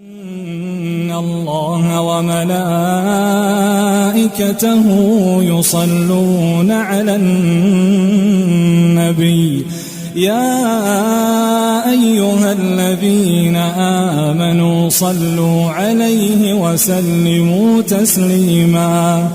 إن الله وملائكته يصلون على النبي يا أيها الذين آمنوا صلوا عليه وسلموا تسليما.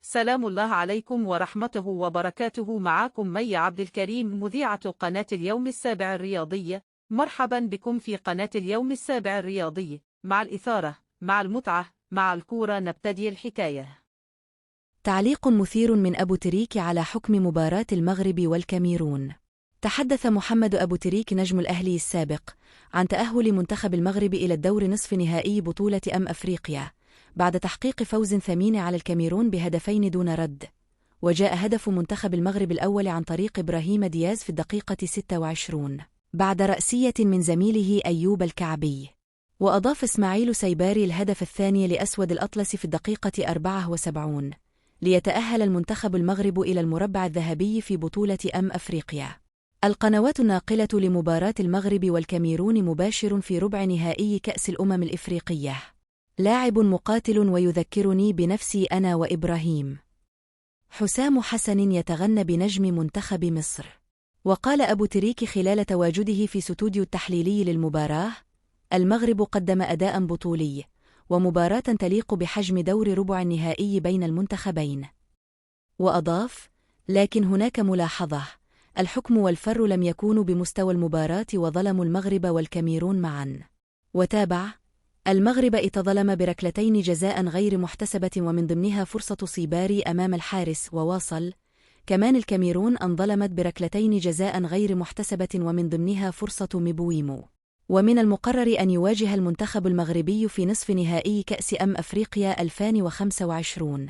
سلام الله عليكم ورحمته وبركاته. معكم مي عبد الكريم، مذيعة قناة اليوم السابع الرياضية. مرحبا بكم في قناة اليوم السابع الرياضي، مع الإثارة، مع المتعة، مع الكورة. نبتدي الحكاية. تعليق مثير من أبو تريك على حكم مباراة المغرب والكاميرون. تحدث محمد أبو تريك نجم الأهلي السابق عن تأهل منتخب المغرب إلى الدور نصف نهائي بطولة أفريقيا بعد تحقيق فوز ثمين على الكاميرون بهدفين دون رد، وجاء هدف منتخب المغرب الأول عن طريق إبراهيم دياز في الدقيقة 26 بعد رأسية من زميله أيوب الكعبي. وأضاف إسماعيل سيباري الهدف الثاني لأسود الأطلس في الدقيقة 74 ليتأهل المنتخب المغرب إلى المربع الذهبي في بطولة أفريقيا. القنوات الناقلة لمباراة المغرب والكاميرون مباشر في ربع نهائي كأس الأمم الإفريقية. لاعب مقاتل ويذكرني بنفسي أنا وإبراهيم. حسام حسن يتغنى بنجم منتخب مصر. وقال أبو تريك خلال تواجده في استوديو التحليلي للمباراة: المغرب قدم أداء بطولي ومباراة تليق بحجم دور ربع النهائي بين المنتخبين. وأضاف: لكن هناك ملاحظة، الحكم والفر لم يكونوا بمستوى المباراة وظلموا المغرب والكاميرون معا. وتابع: المغرب اتظلم بركلتين جزاء غير محتسبة ومن ضمنها فرصة صيباري أمام الحارس. وواصل: كمان الكاميرون انظلمت بركلتين جزاء غير محتسبة ومن ضمنها فرصة مبويمو. ومن المقرر أن يواجه المنتخب المغربي في نصف نهائي كأس أفريقيا 2025.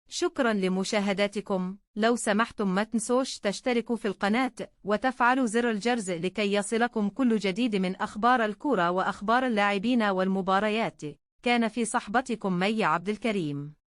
شكرا لمشاهداتكم. لو سمحتم ما تنسوش تشتركوا في القناة وتفعلوا زر الجرس لكي يصلكم كل جديد من أخبار الكرة وأخبار اللاعبين والمباريات. كان في صحبتكم مي عبد الكريم.